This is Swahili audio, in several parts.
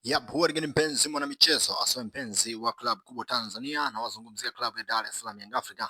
Yep, huwa ni mpenzi mwanamichezo, aswa mpenzi wa klabu kubwa Tanzania, na wazungumzia klabu ya Dar es Salaam Young Africa.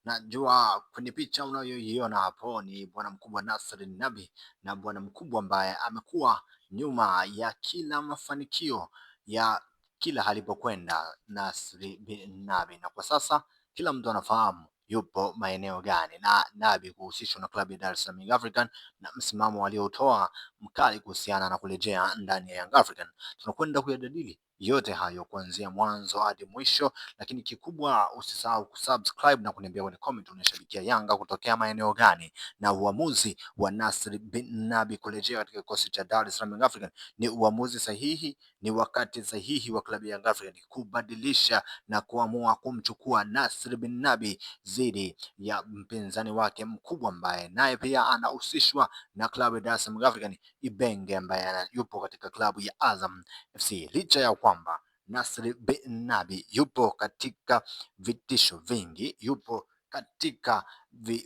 Najua kwenye picha unayoiona hapo ni bwana mkubwa Nasri Nabi, na bwana mkubwa ambaye amekuwa nyuma ya kila mafanikio ya kila alipokwenda Nasri bin Nabi, na kwa sasa kila mtu anafahamu yupo maeneo gani, na Nabi kuhusishwa na klabu ya Dar es Salaam Young African na msimamo aliotoa mkali kuhusiana na kurejea ndani ya Young African. Tunakwenda kuyajadili yote hayo kuanzia mwanzo hadi mwisho, lakini kikubwa usisahau kusubscribe na kuniambia kwenye comment unashabikia Yanga kutokea maeneo gani, na uamuzi wa Nasri bin Nabi kurejea katika kikosi cha Dar es Salaam Young African ni uamuzi sahihi, ni wakati sahihi wa klabu ya Young African kubadilisha na kuamua kumchukua Nasri bin Nabi dhidi ya mpinzani wake mkubwa ambaye naye pia anahusishwa na klabu ya Dar es Salaam Young African, Ibenge ambaye yupo katika klabu ya Azam FC, licha ya kwamba Nasri bin Nabi yupo katika vitisho vingi, yupo katika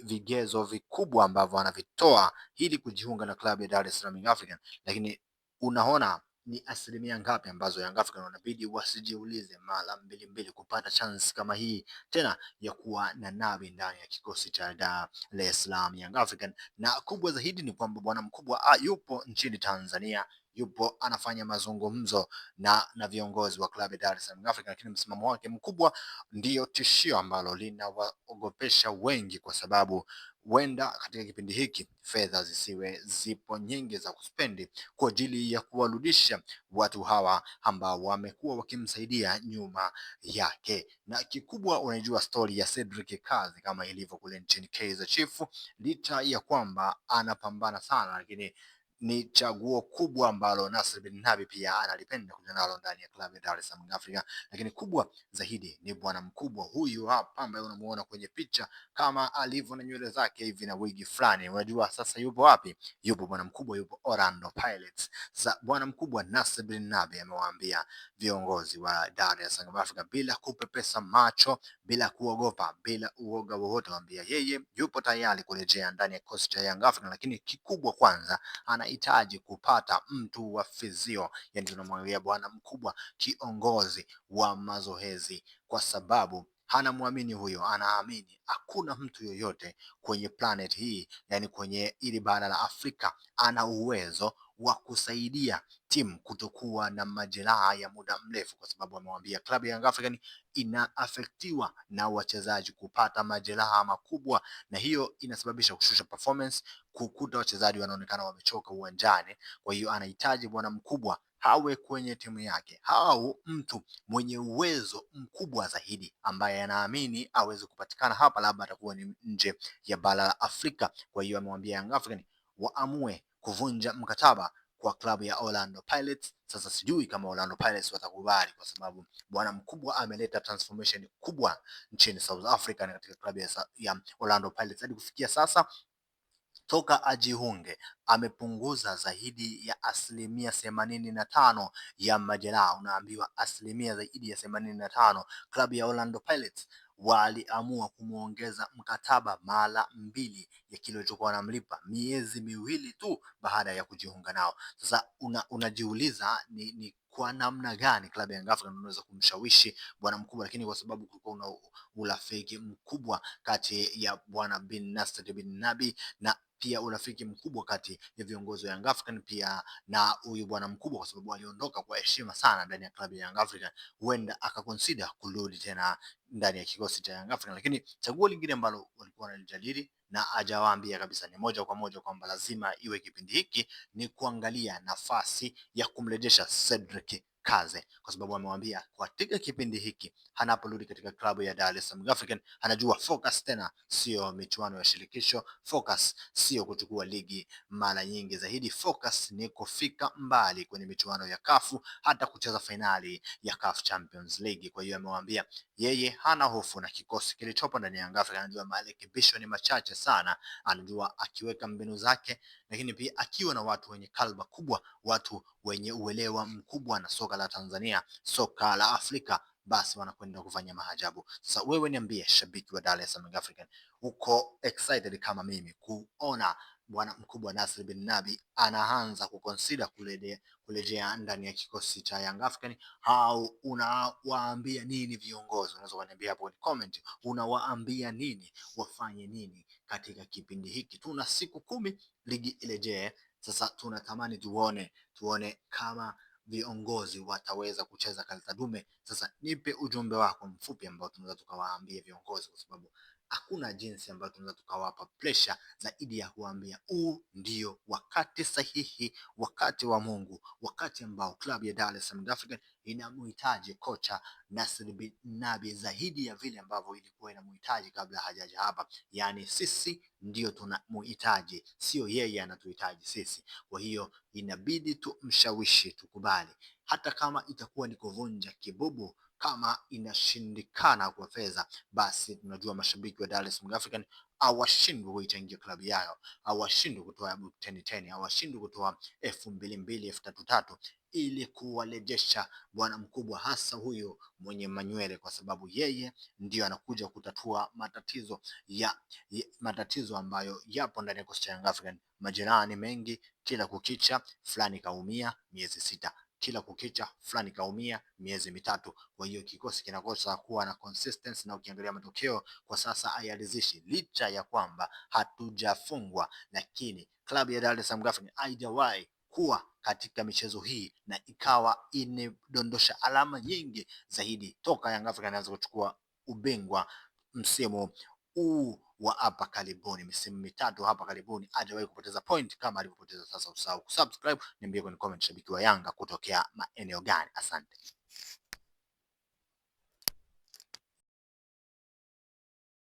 vigezo vikubwa ambavyo anavitoa ili kujiunga na klabu ya Dar es Salaam Young African, lakini unaona ni asilimia ngapi ambazo Young African wanabidi wasijiulize mara mbili mbili kupata chance kama hii tena ya kuwa na Nabi ndani ya kikosi cha Dar es Salaam Young African. Na kubwa zaidi ni kwamba bwana mkubwa yupo nchini Tanzania, yupo anafanya mazungumzo na viongozi wa klabu ya Dar es Salaam Africa, lakini msimamo wake mkubwa ndiyo tishio ambalo linawaogopesha wengi, kwa sababu huenda katika kipindi hiki fedha zisiwe zipo nyingi za kuspendi kwa ajili ya kuwarudisha watu hawa ambao wamekuwa wakimsaidia nyuma yake. Na kikubwa, unajua stori ya Cedric Kazi kama ilivyo kule nchini Kaizer Chiefs, licha ya kwamba anapambana sana, lakini ni chaguo kubwa ambalo Nasri bin Nabi pia analipenda kuja nalo ndani ya klabu ya Dar es Salaam Africa. Lakini kubwa zaidi ni bwana mkubwa huyu hapa ambaye unamuona kwenye picha kama alivyo na nywele zake hivi na wigi fulani. Unajua sasa yupo wapi? Yupo bwana mkubwa, yupo Orlando Pirates. Sasa bwana mkubwa Nasri bin Nabi amewaambia viongozi wa Dar es Salaam Africa bila kupepesa macho, bila kuogopa, bila uoga wowote, waambia yeye yupo tayari kurejea ndani ya kikosi cha Young Africa, lakini kikubwa kwanza anahitaji kupata mtu wa fizio, yani tunamwambia bwana mkubwa, kiongozi wa mazoezi, kwa sababu hana muamini huyo, anaamini hakuna mtu yoyote kwenye planet hii, yani kwenye ili bara la Afrika ana uwezo wa kusaidia timu kutokuwa na majeraha ya muda mrefu, kwa sababu amewambia klabu ya Young African inaafektiwa na wachezaji kupata majeraha makubwa, na hiyo inasababisha kushusha performance, kukuta wachezaji wanaonekana wamechoka uwanjani. Kwa hiyo anahitaji bwana mkubwa awe kwenye timu yake au mtu mwenye uwezo mkubwa zaidi ambaye anaamini aweze kupatikana hapa, labda atakuwa ni nje ya bara la Afrika. Kwa hiyo amewambia Young African waamue kuvunja mkataba kwa klabu ya Orlando Pirates. Sasa sijui kama Orlando Pirates watakubali, kwa sababu bwana mkubwa ameleta transformation kubwa nchini South Africa na katika klabu ya Orlando Pirates hadi kufikia sasa toka ajiunge amepunguza zaidi ya 85% ya majeraha. Unaambiwa asilimia zaidi ya 85. Klabu ya Orlando Pirates waliamua kumwongeza mkataba mara mbili ya kile alichokuwa wanamlipa miezi 2 tu baada ya kujiunga nao. Sasa unajiuliza ni kwa namna gani klabu ya Young Africans inaweza kumshawishi bwana mkubwa, lakini kwa sababu kulikuwa una urafiki mkubwa kati ya bwana bin Nasr bin Nabi na pia urafiki mkubwa kati ya viongozi wa Young African pia na huyu bwana mkubwa, kwa sababu aliondoka kwa heshima sana ndani ya klabu ya Young African, huenda akaconsider kurudi tena ndani ya kikosi cha Young African. Lakini chaguo lingine ambalo walikuwa wanalijadili na hajawaambia kabisa ni moja kwa moja kwamba lazima iwe kipindi hiki ni kuangalia nafasi ya kumrejesha Cedric Kaze, kwa sababu amewambia katika kipindi hiki anaporudi katika klabu ya Dar es Salaam African anajua focus tena sio michuano ya shirikisho, focus sio kuchukua ligi mara nyingi zaidi, focus ni kufika mbali kwenye michuano ya kafu hata kucheza fainali ya CAF Champions League. Kwa hiyo amewaambia yeye hana hofu na kikosi kilichopo ndani ya Young African, anajua marekebisho ni machache sana, anajua akiweka mbinu zake, lakini pia akiwa na watu wenye kalba kubwa, watu wenye uelewa mkubwa na soka la Tanzania, soka la Afrika, basi wanakwenda kufanya maajabu. Sasa wewe niambie, shabiki wa Dar es Salaam African, uko excited kama mimi kuona Bwana mkubwa Nasri bin Nabi anaanza kuconsider kurejea ndani ya kikosi cha Young African, au unawaambia nini viongozi? Unaweza kuniambia hapo kwenye comment, unawaambia nini wafanye nini katika kipindi hiki? Tuna siku 10 ligi irejee. Sasa tunatamani tuone kama viongozi wataweza kucheza karata dume. Sasa nipe ujumbe wako mfupi ambao tunaweza tukawaambia viongozi, kwa sababu hakuna jinsi ambayo tunaweza tukawapa pressure zaidi ya kuambia huu ndio wakati sahihi, wakati wa Mungu, wakati ambao klabu ya Dar es Salaam African inamhitaji kocha Nasri bin Nabi zaidi ya vile ambavyo ilikuwa inamhitaji kabla hajaja hapa. Yaani sisi ndio tunamhitaji, sio yeye anatuhitaji sisi. Kwa hiyo inabidi tumshawishi, tukubali, hata kama itakuwa ni kuvunja kibubu. Kama inashindikana kwa fedha, basi tunajua mashabiki wa Dar es Salaam African hawashindwi kuichangia klabu yao, hawashindwi kutoa 10 10, hawashindwi kutoa 2000 2000, 3000 3000 ili kuwarejesha bwana mkubwa, hasa huyo mwenye manywele, kwa sababu yeye ndiyo anakuja kutatua matatizo ambayo yapo ndani ya kikosi cha Young African. Majeraha ni mengi, kila kukicha fulani kaumia miezi 6, kila kukicha fulani kaumia miezi 3. Kwa hiyo kikosi kinakosa kuwa na consistency, na ukiangalia matokeo kwa sasa hayaridhishi, licha ya kwamba hatujafungwa, lakini klabu ya Dar es Salaam African haijawahi kuwa katika michezo hii na ikawa imedondosha alama nyingi zaidi toka Young African anaanza kuchukua ubingwa msimu huu wa hapa karibuni, misimu 3 hapa karibuni hajawahi kupoteza point kama alivyopoteza sasa. Usahau kusubscribe, niambie kwenye comment shabiki wa Yanga kutokea maeneo gani? Asante.